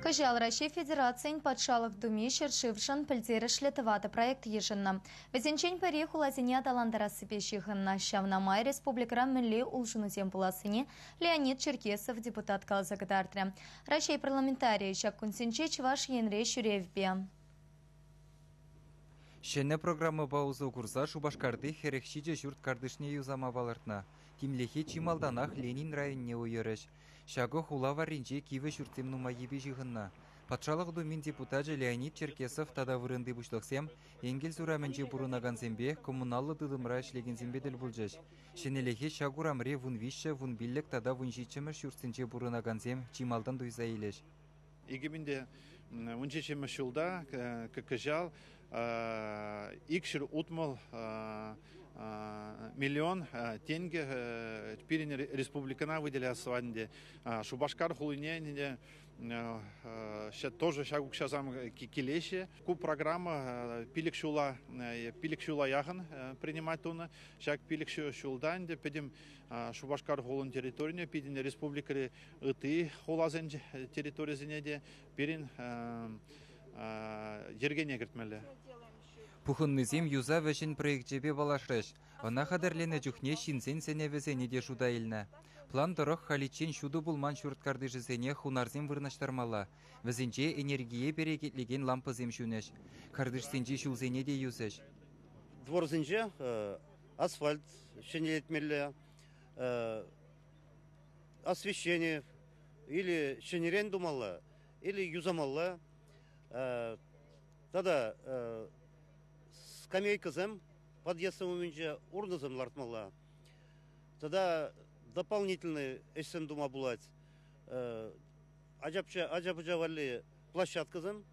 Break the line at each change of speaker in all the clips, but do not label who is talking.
Кӑҫал Раҫҫей Федерацийӗн Патшалӑх Думи ҫӗршывшӑн пӗлтерӗшлӗ тӑватӑ проект йышӑннӑ. Вӗсенчен пӗри хуласене аталантарассипе ҫыхӑннӑ. Ҫавна май республикӑра мӗнле улшӑнусем пулассине Леонид Черкесов депутат каласа кӑтартрӗ. Раҫҫей парламентарийӗ ҫак кунсенче Чӑваш Енре ҫӳревпе.
Ҫӗнӗ программӑпа усӑ курса Шупашкарти 47 ҫурт картишне юсама палӑртнӑ. Тимлӗхе чи малтанах Ленин районне уйӑрӗҫ. Ҫакӑ хула варринче кивӗ ҫуртсем нумаййипе ҫыхӑннӑ. Патшалӑх Думин депутачӗ Леонид Черкесов тата вырӑнти пуҫлӑхсем Энгельс урамӗнче пурӑнакансемпе, коммуналлӑ тытӑмра ӗҫлекенсемпе тӗл пулчӗҫ. Ҫӗнӗлӗхе ҫак урамри 13, 15 тата 17-мӗш ҫуртсенче пурӑнакансем чи малтан туйса илӗҫ.
2017 ҫулта кӑҫал 260 миллион тенкӗ пирӗн республикӑна выделяс ӗнтӗ. Шупашкар хулине ӗнтӗ тоже ҫак укҫасем килеҫҫӗ. Ку программа пилӗк ҫула пилӗк ҫула яхӑн принимать тунӑ. Ҫак пилӗк ҫулта ӗнтӗ пӗтӗм Шупашкар хулин территорине пирӗн республикӑри ытти хуласен территорисене те пирӗн йӗркене кӗртмелле.
Пухӑннисем юсав ӗҫӗн проекчӗпе паллашрӗҫ. Ӑна хатӗрленӗ чухне ҫынсен сӗнӗвӗсене те шута илнӗ. План тӑрӑх халиччен ҫутӑ пулман ҫурт картишӗсене хунарсем вырнаҫтармалла. Вӗсенче энергие перекетлекен лампӑсем ҫунӗҫ. Картишсенчи ҫулсене те юсӗҫ.
Дворсенче асфальт ҫӗнетмелле, освещение или ҫӗнӗрен тумалла, или юсамалла. Тата скамейкӑсем подъездсем умӗнче урнӑсем лартмалла. Тата дополнительный ӗҫсем тума пулать. Ача-пӑча валли площадкӑсем,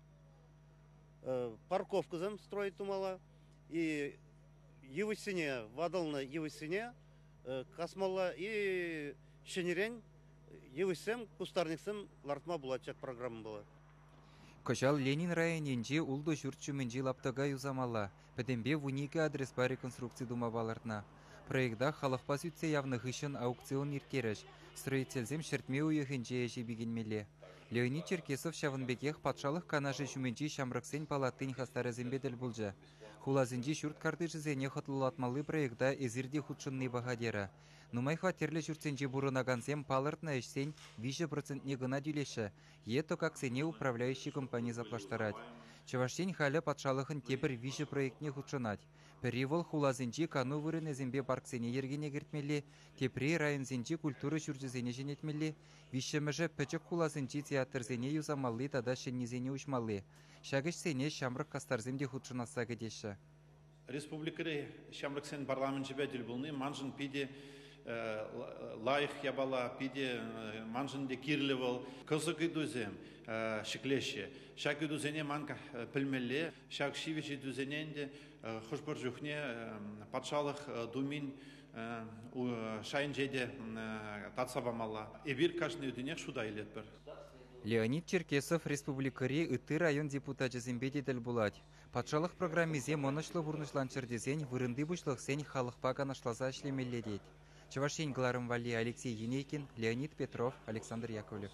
парковкӑсем строить тумалла. И йывӑҫсене, ватӑлнӑ йывӑҫсене касмалла и ҫӗнӗрен йывӑҫсем, кустарниксем лартма пулать ҫак программӑпа.
Кӑҫал Ленин районӗнчи ултӑ ҫурт ҫумӗнчи лаптӑка юсамалла. Пӗтӗмпе 12 адреспа реконструкци тума палӑртнӑ. Проекта халӑхпа сӳтсе явнӑ хыҫҫӑн аукцион ирттерӗҫ. Строительсем ҫӗртме уйӑхӗнче ӗҫе пикенмелле. Леонид Черкесов ҫавӑн пекех Патшалӑх Канашӗ ҫумӗнчи Ҫамрӑксен палатин хастарӗсемпе тӗл пулчӗ. Хуласенчи ҫурт картишӗсене хӑтлӑлатмалли проекта эсир те хутшӑнни паха терӗ. Нумай хваттерлӗ ҫуртсенче пурӑнакансем палӑртнӑ ӗҫсен 3 процентне кӑна тӳлеҫҫӗ е тӑкаксене управляющи компани саплаштарать. Чӑваш Ен халӗ патшалӑхӑн тепӗр виҫӗ проектне хутшӑнать. Пӗри вӑл хуласенчи кану вырӑнӗсемпе парксене йӗркене кӗртмелли, тепри районсенчи культура ҫурчӗсене ҫӗнетмелли, виҫҫӗмӗшӗ пӗчӗк хуласенчи театрсене юсамалли тата ҫӗннисене уҫмалли. Ҫак ӗҫсене ҫамрӑк хастарсем те хутшӑнасса кӗтеҫҫӗ.
Республикӑри ҫамрӑксен парламенчӗпе тӗл пулни маншӑн питӗ лайӑх япала, питӗ маншӑн те кирлӗ вӑл. Кӑсӑк ыйтусем ҫӗклеҫҫӗ. Ҫак ыйтусене ман пӗлмелле. Ҫак ҫивӗч ыйтусене ӗнтӗ хӑш-пӗр чухне патшалӑх Думин шайӗнче те татса памалла. Эпир кашни ыйтунех шута илетпӗр.
Леонид Черкесов республикӑри ытти район депутачӗсемпе те тӗл пулать. Патшалӑх программисем ӑнӑҫлӑ пурнӑҫланччӑр тесен вырӑнти пуҫлӑхсен халӑхпа канашласа ӗҫлемелле тет. Чӑваш Ен кӑларӑм валли Алексей Енейкин, Леонид Петров, Александр Яковлев.